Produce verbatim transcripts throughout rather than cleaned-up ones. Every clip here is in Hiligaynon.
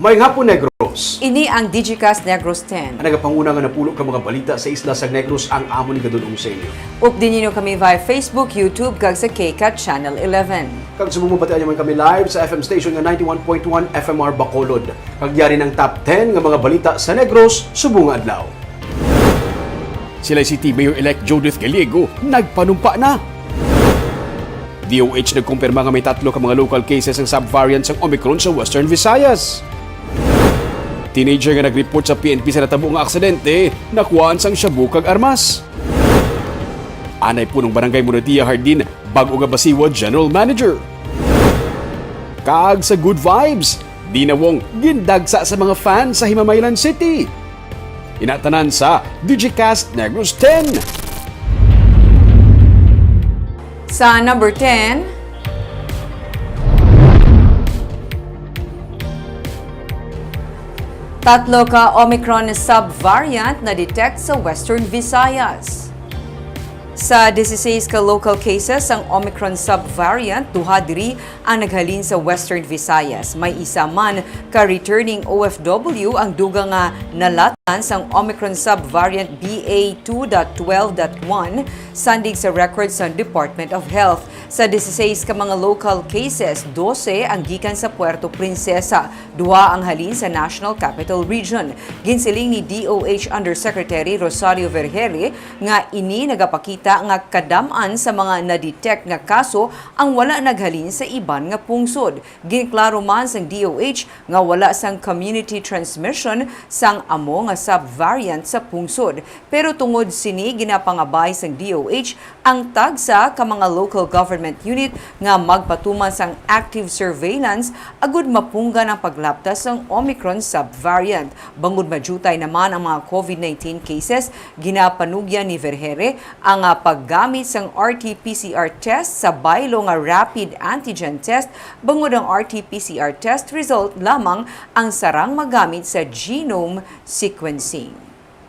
Maayong hapon, Negros. Ini ang Digicast Negros ten. Ang nagapanguna nga napulo ka mga balita sa isla sa Negros ang amon igadul-ong sa inyo. Updi ninyo kami via Facebook, YouTube, kag sa KCAT Channel eleven. Kag subong mabatian nyo man kami live sa F M station nga ninety-one point one F M R Bacolod. Kag yari ng top ten nga mga balita sa Negros subong nga adlaw. Silay City Mayor-elect Judith Gallego nagpanumpa na. D O H nagkumpirma nga may tatlo ka mga local cases ang subvariant sang Omicron sa Western Visayas. Teenager nga nag-report sa P N P sa natabo nga aksidente, nakuhaan sang shabu kag armas. Anay punong barangay Monadia Jardin, bag-o nga Basiwa General Manager. Kag sa Good Vibes, Dina Wong gindagsa sa mga fans sa Himamaylan City. Ina tanan sa Digicast Negros ten. Sa number ten, tatlo ka Omicron subvariant na-detect sa Western Visayas. Sa dieciséis ka local cases sang Omicron subvariant, duha diri ang naghalin sa Western Visayas. May isa man ka returning O F W ang dugang nga nalatan sang Omicron subvariant B A two dot twelve dot one, sandig sa record sang Department of Health. Sa dieciséis ka mga local cases, dose ang gikan sa Puerto Princesa, duha ang halin sa National Capital Region. Ginsiling ni D O H Undersecretary Rosario Vergeire nga ini nagapakita nga kadam-an sa mga na-detect nga kaso ang wala naghalin sa iban nga pungsod. Ginklaro man sang D O H nga wala sang community transmission sang amo nga subvariant sa pungsod. Pero tungod sini, ginapangabay sang D O H ang tagsa ka mga local government unit nga magpatuman sang active surveillance agud mapunggan ang paglaptas sang Omicron subvariant. Bangod madiutay naman ang mga COVID nineteen cases, ginapanugyan ni Vergeire ang, ah, paggamit sang R T P C R test sa baylo nga rapid antigen test, bangod ang R T P C R test result lamang ang sarang magamit sa genome sequencing.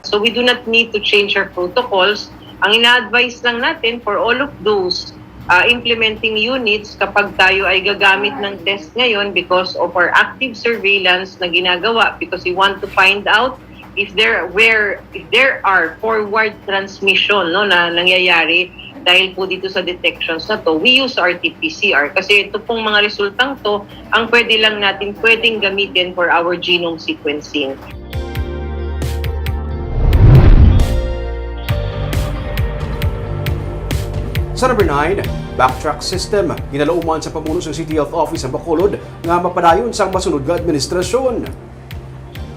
So we do not need to change our protocols. Ang ina-advise lang natin for all of those, uh, implementing units, kapag tayo ay gagamit ng test ngayon because of our active surveillance na ginagawa, because we want to find out if there were, if there are forward transmission, no, na nangyayari dahil po dito sa detections na to, we use R T P C R. Kasi ito pong mga resultang to, ang pwede lang natin pwedeng gamitin for our genome sequencing. Sa number nine, backtrack system. Ginalauman sa pamuno sa City Health Office sa Bacolod nga mapadayon sang masunod nga administrasyon.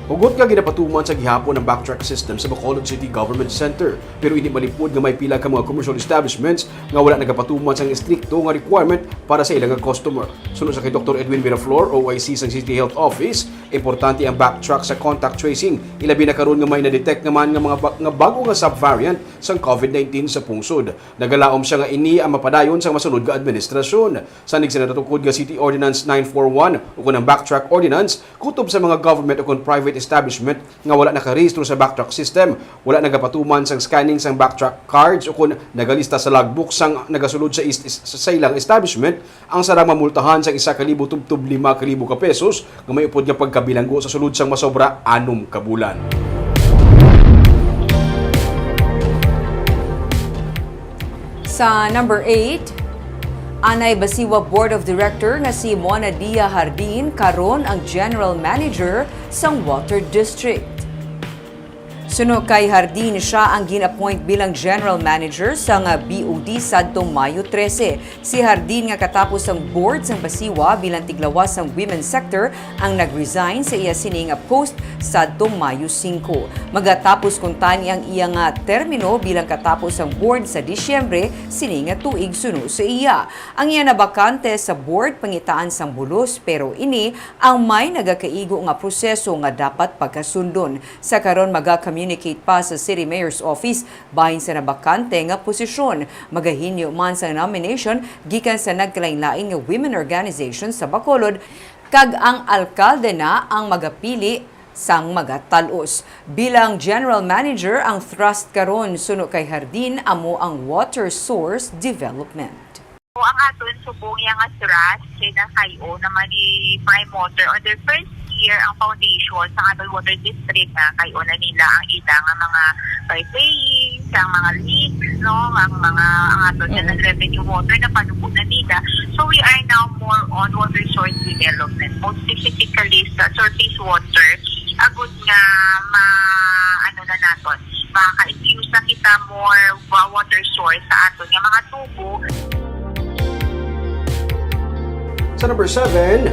Hugot nga ginapatuman sa gihapon ang backtrack system sa Bacolod City Government Center, pero ini malipod nga may pila ka mga commercial establishments nga wala nagapatuman sang estrikto nga requirement para sa ilang nga customer. Suno sa kay Doktor Edwin Miraflor, O I C sang City Health Office, importante ang backtrack sa contact tracing, ilabi na karon nga may na-detect naman nga mga ba-, nga bago nga subvariant sang COVID nineteen sa pungsod. Nagalaom siya nga ini ang mapadayon sang masunod nga administrasyon. Sandig sa natutukod nga City Ordinance nine four one, ukon ang Backtrack Ordinance, kutob sa mga government ukon private establishment nga wala nakarehistro sa Backtrack system, wala nagapatuman sang scanning sang Backtrack cards ukon nagalista sa logbook sang nagasulod sa is-, is-, sa ilang establishment, ang sarang mamultahan sang isa ka libo tubtob lima ka libo ka pesos nga may upod nga pagkabilanggo sa sulod sang masobra anom ka bulan. Sa number eight, anay Basiwa Board of Director nga si Mona Dia Jardin karon ang General Manager sang Water District. Suno kay Jardin, siya ang gin-appoint bilang General Manager sang B O D sadtong Mayo trese. Si Jardin, nga katapos sang board sang Basiwa bilang tiglawas sang women's sector, ang nag-resign sa iya sini nga post sadtong Mayo singko. Magatapos kuntani ang iya nga termino bilang katapos sang board sa Disyembre sini nga tuig suno sa iya. Ang iya nabakante sa board pangitaan sang bulos, pero ini ang may nagakaigo nga proseso nga dapat pagkasundon. Sa karon, maga-communicate pa sa City Mayor's Office bahin sa nabakante nga posisyon. Magahinyo man sang nomination gikan sa nagkalainlain nga women organization sa Bacolod, kag ang alkalde na ang magapili sang magatal-os. Bilang General Manager, ang thrust karon suno kay Jardin amo ang water source development. Ang aton subong iya nga thrust kay nakayo naman ni Prime Water on their first year ang foundation sa Anol Water District nga kay una nila ang ila nga mga piping, sa mga leaks, no, ang mga, ang aton nga Mm. nag-revenue water na panubo na nila. So we are now more on water source development, most specifically sa surface water, agud nga ma-, ano na naton, maka-infuse na kita more wa-, water source sa aton nga mga tubo. Sa number seven,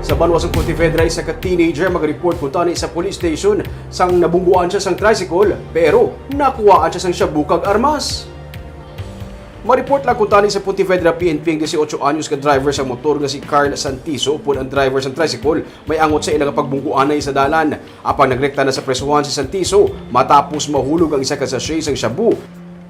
sa banwa sang Pontevedra, isa ka teenager mag-report kuntani sa police station sang nabungguan siya sang tricycle, pero nakuhaan siya sang shabu kag armas. Ma-report lang kuntani sa Pontevedra P N P ang dieciocho anyos ka driver sang motor nga si Carl Santiso, upod ang driver sang tricycle may angot sa ila nga pagbungguanay sa dalan. Apang nagrekta na sa presohan si Santiso matapos mahulog ang isa ka sachet sang shabu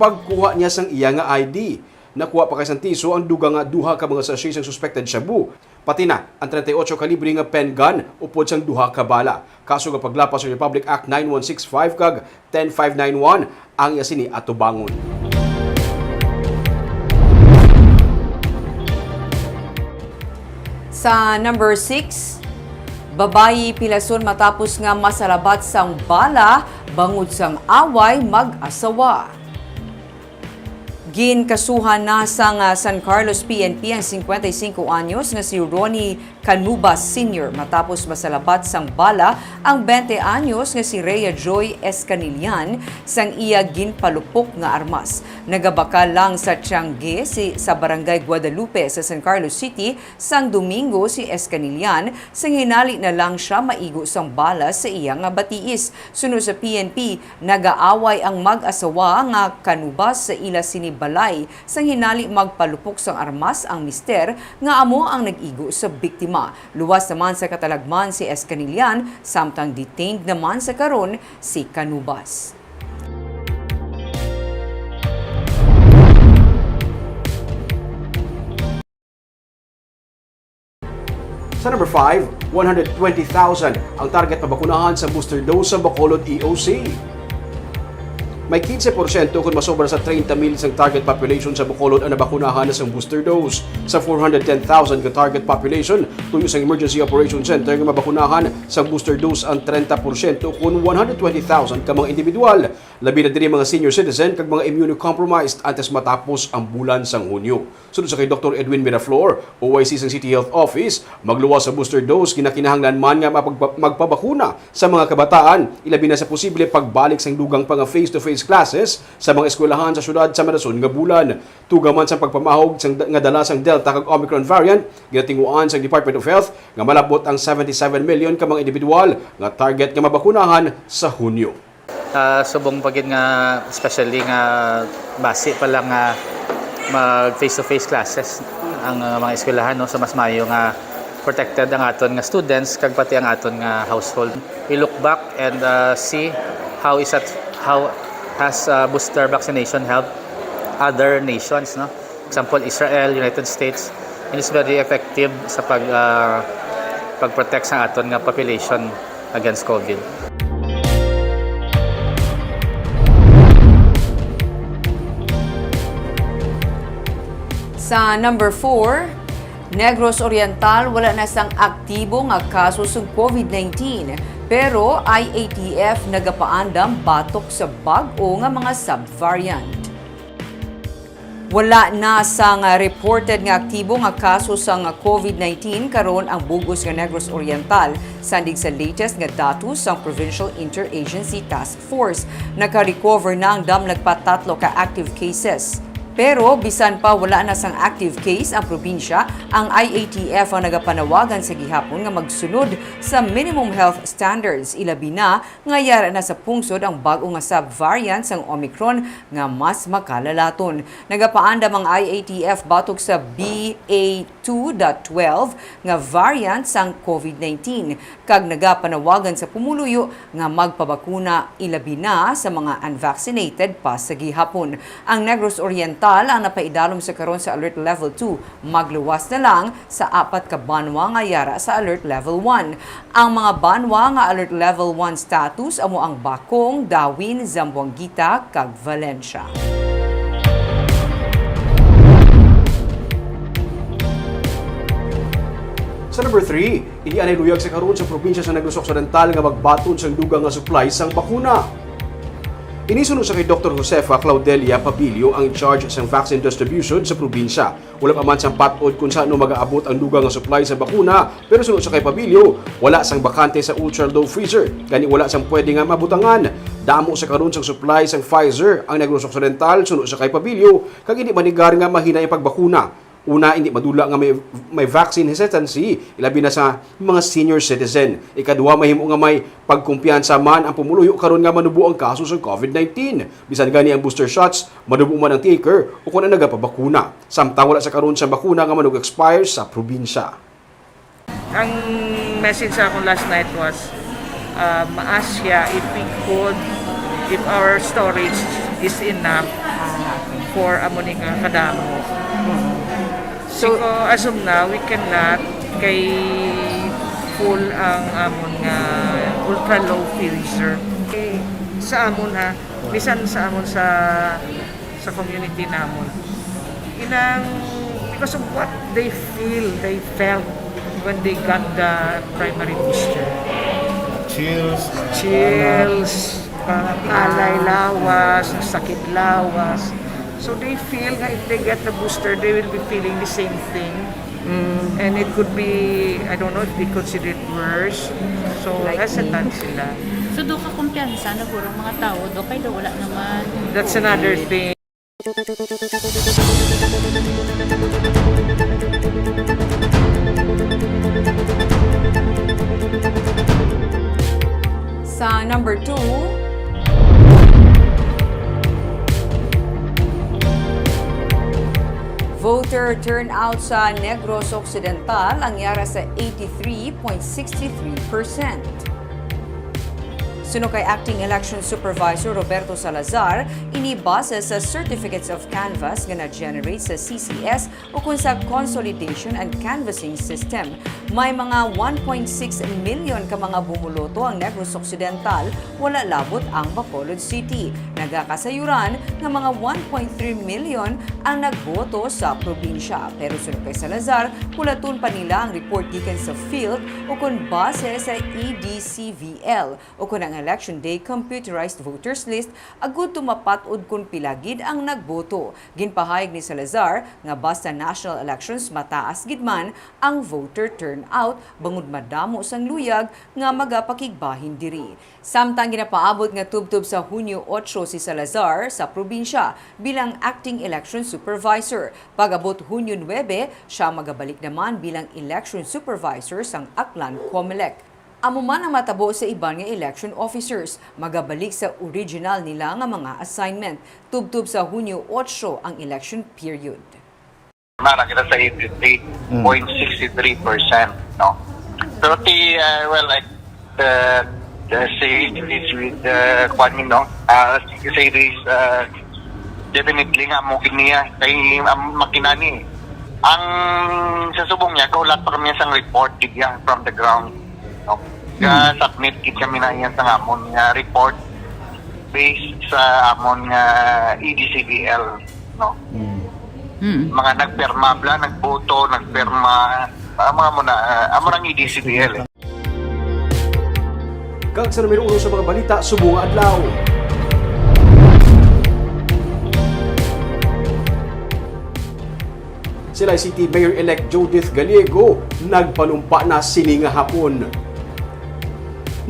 pagkuha niya sang iya nga I D. Nakuha pa kay Santiso ang dugang nga duha ka mga sachet sang suspected shabu, pati na ang treinta y ocho kalibre nga pen gun upod sang duha ka bala. Kaso nga paglapas sa Republic Act nine one six five kag ten five nine one ang iya sini atubangon. Sa number six, babayi pilason matapos nga masalabat sang bala bangod sang away mag-asawa. Ginkasuhan na sang, ah, San Carlos P N P ang cincuenta y cinco anyos nga si Ronnie Canubas Senior matapos masalabat sang bala ang twenty anyos nga si Rhea Joy Escanillan sang iya ginpalupok nga armas. Nagabakal lang sa tiyangge si, sa Barangay Guadalupe sa San Carlos City sang Domingo si Escanillan, sang hinali na lang siya maigo sang bala sa iya nga batiis. Suno sa P N P, nagaaway ang mag-asawa nga kanubas sa ila sini balay, sang hinali magpalupok sang armas ang mister nga amo ang nag-igo sa biktima. Luwas naman sa katalagman si Escanillan, samtang detained naman sa karon si kanubas. Sa number five, one hundred twenty thousand ang target mabakunahan sa booster dose sa Bacolod E O C. May quince porsyento kon masobra sa treinta mil sang target population sa Bacolod ang nabakunahan na sang booster dose. Sa four hundred ten thousand ka target population, tuyo sang Emergency Operation Center nga mabakunahan sang booster dose ang treinta porsyento kon one hundred twenty thousand ka mga individual. Labi na diri mga senior citizen kag mga immunocompromised antes matapos ang bulan sang Hunyo. Suno sa kay Doktor Edwin Miraflor, O I C sang City Health Office, magluwas sa booster dose, ginakinahanglan man nga mapagpa-, magpabakuna sa mga kabataan, ilabi na sa posible pagbalik sang dugang pa nga face-to-face classes sa mga eskwelahan sa syudad sa madason nga bulan. Tuga man sang pagpamahog sang, nga dala sang Delta kag Omicron variant, ginatinguhaan sang Department of Health nga malabot ang seventy-seven million ka mga individual nga target nga mabakunahan sa Hunyo. Ah, subong pa gid nga, especially nga basi pa lang nga mag face-to-face classes ang, ah, mga eskwelahan, no? So, mas maayo nga protected ang aton nga students kag pati ang aton nga household. We look back and, ah, see how is that, how has, ah, booster vaccination helped other nations, no? Example, Israel, United States, and it's very effective sa pag, ah, pag-protect sa aton nga population against COVID. Sa number four, Negros Oriental, wala na sang aktibo nga kaso sang COVID nineteen, pero I A T F nagapaandam batok sa bag-o nga mga subvariant. Wala na sang reported nga aktibo nga kaso sang COVID nineteen karon ang bug-os nga Negros Oriental, sandig sa latest nga datos sang Provincial Interagency Task Force. Naka-recover na ang damlag pa tatlo ka active cases. Pero bisan pa wala na sang active case ang probinsya, ang I A T F ang nagapanawagan sa gihapon nga magsunod sa minimum health standards, ilabi na nga yara na sa pungsod ang bag-o nga subvariant sang Omicron nga mas makalalaton. Nagapaandam ang I A T F batok sa B A two dot twelve nga variant sang COVID nineteen, kag nagapanawagan sa pumuluyo nga magpabakuna, ilabi na sa mga unvaccinated pa sa gihapon. Ang Negros Oriental ang napaidalom sa karon sa Alert Level two, magluwas na lang sa apat ka banwa nga yara sa Alert Level one. Ang mga banwa nga Alert Level one status amo ang Bacong, Dawin, Zamboanguita, kag Valencia. Sa number three, indi anay luyag sa karon sa probinsya sa Negros Occidental nga magbaton sang dugang nga supply sang bakuna. Ini suno sa kay Doktor Josefa Claudelia Pabilio, ang in charge sang vaccine distribution sa probinsya. Wala pa man sang pat-od kung sano magaabot ang dugang nga supply sa bakuna, pero suno sa kay Pabilio, wala sang bakante sa ultra low freezer, gani wala sang pwede nga mabutangan. Damo sa karon sang supply sang Pfizer ang Negros Occidental, suno sa kay Pabilio, kag hindi manigar nga mahinay ang pagbakuna. Una, hindi madula nga may, may vaccine hesitancy, ilabi na sa mga senior citizen. Ikadua, mahimo nga may pagkumpiyansa man ang pumuluyo karon nga manubo ang kaso sa covid nineteen. Bisan gani ang booster shots, manubo man ang taker o kon ang nagapabakuna. Samtang wala sa karon sa bakuna nga manug-expire sa probinsya. Ang message sa akon last night was, uh, ma-ask siya if we could, if our storage is enough for amo ni nga kadamo. So, so, as of now, we cannot kay full ang amon nga ultra low freezer. Eh, sa amon ha, bisan sa amon sa, sa community namon. Inang, because of what they feel, they felt when they got the primary booster. Chills, chills, uh, alay lawas, sakit lawas. So they feel nga if they get the booster, they will be feeling the same thing. Mm. And it could be, I don't know if they consider it worse. So, hesitant sila. So, do ka kumpiyansa na guro ang mga tao, do kay do wala naman. That's another thing. Sa number two, voter turnout sa Negros Occidental ang yara sa eighty-three point six three percent. Suno kay Acting Election Supervisor Roberto Salazar, ini base sa certificates of canvass nga na-generate sa C C S ukon sa Consolidation and Canvassing System. May mga one point six million ka mga bumuloto ang Negros Occidental, wala labot ang Bacolod City. Nagakasayuran nga mga one point three million ang nagboto sa probinsya. Pero suno kay Salazar, hulaton pa nila ang report gikan sa field ukon base sa E D C V L ukon ang Election Day Computerized Voters List agud to mapat-od kon pila gid ang nagboto. Ginpahayag ni Salazar nga basta national elections, mataas gid man ang voter turnout bangod madamo sang luyag nga magapakigbahin diri. Samtang ginapaabot nga tubtob sa Hunyo otso si Salazar sa probinsya bilang acting election supervisor. Pag-abot Hunyo nuebe, siya magabalik naman bilang election supervisor sang Aklan Comelec. Amo man ang matabo sa iban nga election officers, magabalik sa original nila nga mga assignment. Tubtob sa Hunyo otso ang election period. Nara kita sa eighty-three point six three percent, no? Pero ti, uh, well, like, the, the same is with the, kwan, no? Uh, say this, uh, definitely nga mo gid niya kay ang makina ni. Ang sa subong niya, kaulat pa kami sang report gid niya from the ground, no? Ga-submit gid kami na iya sa amon nga report based sa amon nga E D C V L, no? Mm. Mga nagpirma bla, nagboto, nagpirma, ah, mga muna, ah, amo nang E D C V L, eh. Kag sa numero uno sa mga balita subong nga adlaw. Silay City Mayor-elect Judith Gallego nagpanumpa na sini nga hapon.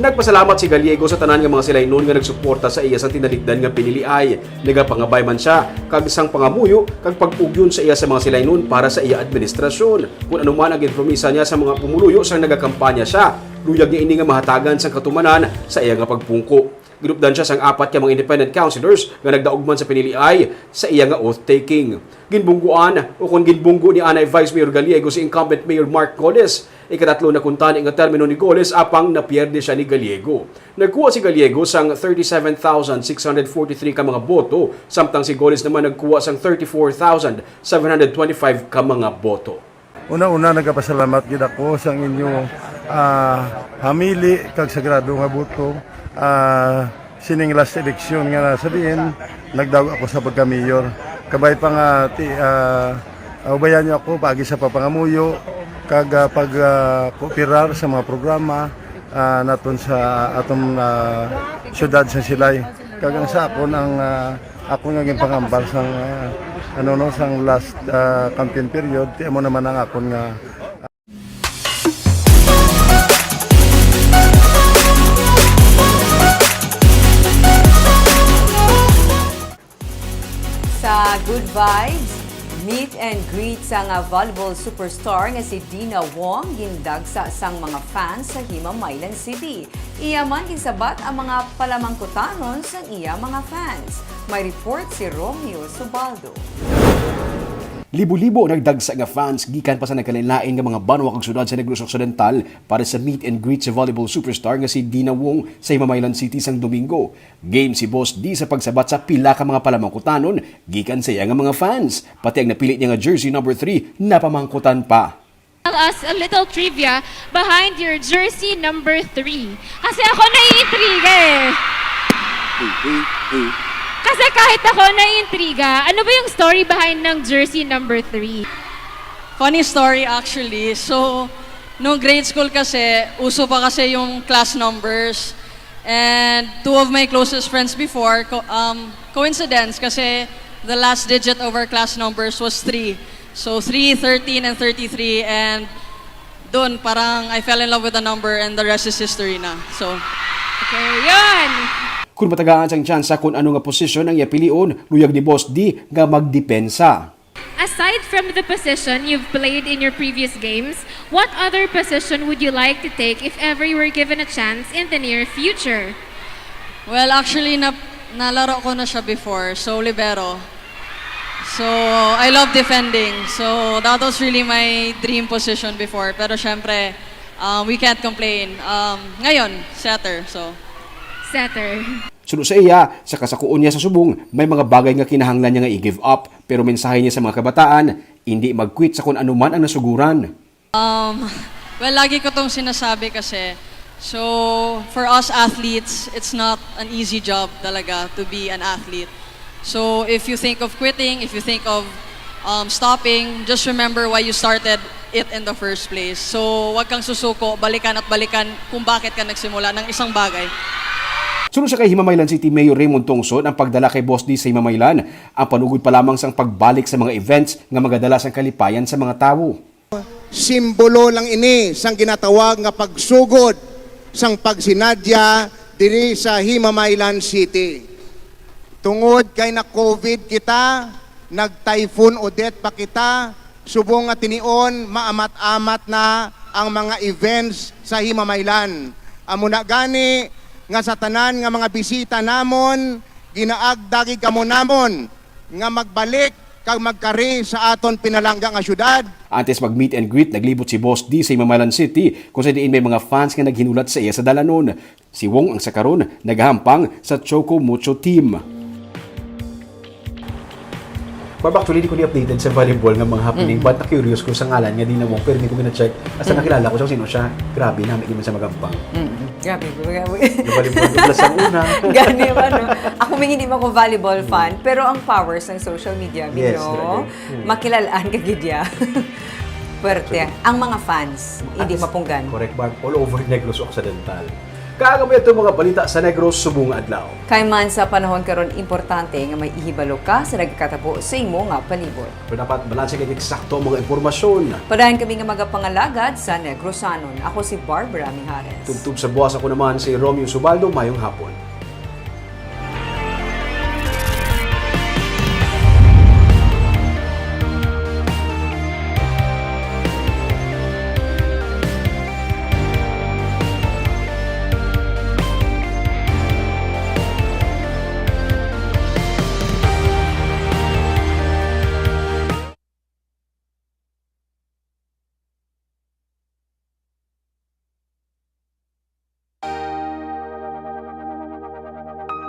Nagpasalamat si Gallego sa tanan nga mga Silaynon nga nagsuporta sa iya sa tinalikdan nga piniliay. Nagapangabay man sia kag sang pangamuyo kag pag-ugyon sa iya sa mga Silaynon para sa iya administrasyon. Kon ano man ang ginpromisa niya sa mga pumuluyo sang nagakampanya sia, luyag niya ini nga mahatagan sang katumanan sa iya nga pagpungko. Ginupdan sia sang apat ka mga independent councilors nga nagdaog man sa piniliay sa iya nga oath-taking. Ginbungguan, o kon ginbunggo ni anay Vice Mayor Gallego si incumbent Mayor Mark Goles. Ikatatlo na kuntani nga termino ni Goles, apang napierde sia ni Gallego. Nagkuha si Gallego sang thirty-seven thousand six hundred forty-three ka mga boto, samtang si Goles naman nagkuha sang thirty-four thousand seven hundred twenty-five ka mga boto. Una-una, nagapasalamat gid ako sang inyo, ah, hamili kag sagrado nga boto. Ah, sining last election nga nasa diin, nagdaog ako sa pagka-mayor. Kabay pa nga, ti-, ah, ubayan niyo ako paagi sa papangamuyo. Kag, ah, pag, ah, kooperar sa mga programa, ah, naton sa aton, ah, syudad sa Silay. Kag ang sa akon, ang, ah, akon nga ginpangambal sang, ah, ano, no, sang last, ah, campaign period, ti amo naman ang akon nga Sa Good Vibes, meet and greet sa nga volleyball superstar nga si Dina Wong gindagsa sang mga fans sa Himamaylan City. Iya man ginsabat ang mga palamangkutanon sang iya mga fans. May report si Romeo Subaldo. Libo-libo ang nagdagsa nga fans gikan pa sa nagkalain-lain nga mga banwa kag syudad sa Negros Occidental para sa meet and greet sa volleyball superstar nga si Dina Wong sa Himamaylan City sang Domingo. Game si Boss D sa pagsabat sa pila ka mga palamangkutanon gikan sa iya nga mga fans. Pati ang napili niya nga jersey number three napamangkutan pa. Tell us a little trivia behind your jersey number three. Kasi ako naiintriga eh. Kasi kahit ako naiintriga, ano ba yung story behind ng jersey number three? Funny story actually. So, nung grade school kasi, uso pa kasi yung class numbers. And two of my closest friends before, co- um, coincidence kasi the last digit of our class numbers was three. So three, thirteen, and thirty-three, and dun parang I fell in love with the number and the rest is history na. So, okay, yun! Kung matagaan sang tsansa kung ano nga posisyon ang iya pilion, luyag ni Boss D nga magdepensa. Aside from the position you've played in your previous games, what other position would you like to take if ever you were given a chance in the near future? Well, actually, na nalaro ko na siya before. So, libero. So, I love defending. So, that was really my dream position before. Pero syempre, um, we can't complain. Um, ngayon, setter. So, setter. Suno sa iya, sa kasakuon niya sa subong, may mga bagay nga kinahanglan niya nga i-give up. Pero mensahe niya sa mga kabataan, indi mag-quit sa kung ano man ang nasuguran. Um, well, lagi ko tong sinasabi kasi, so, for us athletes, it's not an easy job talaga to be an athlete. So, if you think of quitting, if you think of um, stopping, just remember why you started it in the first place. So, wag kang susuko, balikan at balikan kung bakit ka nagsimula ng isang bagay. Suno sa kay Himamaylan City Mayor Raymond Tongson ang pagdala kay Boss D sa Himamaylan, ang panugod pa lamang sang pagbalik sa mga events nga magadala sang kalipayan sa mga tawo. Simbolo lang ini sang ginatawag nga pagsugod sang pagsinadya diri sa Himamaylan City. Tungod kay na-covid kita, nag-Typhoon Odette pa kita, subong nga tinion maamat-amat na ang mga events sa Himamaylan. Amo na gani nga sa tanan nga mga bisita namon, ginaagda gid kamo namon nga magbalik kag magkari sa aton pinalangga nga syudad. Antes mag-meet and greet, naglibot si Boss D sa Himamaylan City, kung sa diin may mga fans nga naghinulat sa iya sa dalanon. Si Wong ang sa karon nagahampang sa Choco Mucho team. Ma'am, actually, di ko ni updated sa volleyball nga mga happening, Mm. but na-curious ko sa ngalan nga Dina Wong, pero di ko gina-check. Hasta Mm. nakilala ko siya, sino siya. Grabe, nami naman sa magampang. Mm. Grabe, grabe. Yung volleyball, dublas ang una. Gani, ano. Ako, may hindi man ako volleyball fan, pero ang powers ng social media, Yes, no? Grabe. Hmm. Makilalaan ka gid ya. Puwerte. Actually. Ang mga fans, hindi At mapunggan. Correct, ma'am. All over Negros Occidental. Kag amo ito mga balita sa Negros subong adlaw. Kay man sa panahon karon, importante nga may ihibalo ka sa nagakatabo sa imo nga palibot. Pero dapat balanse kag eksakto ang mga impormasyon. Padayon kami nga magapangalagad sa Negrosanon. Ako si Barbara Mijares. Tubtob sa buwas, ako naman si Romeo Subaldo. Mayong hapon.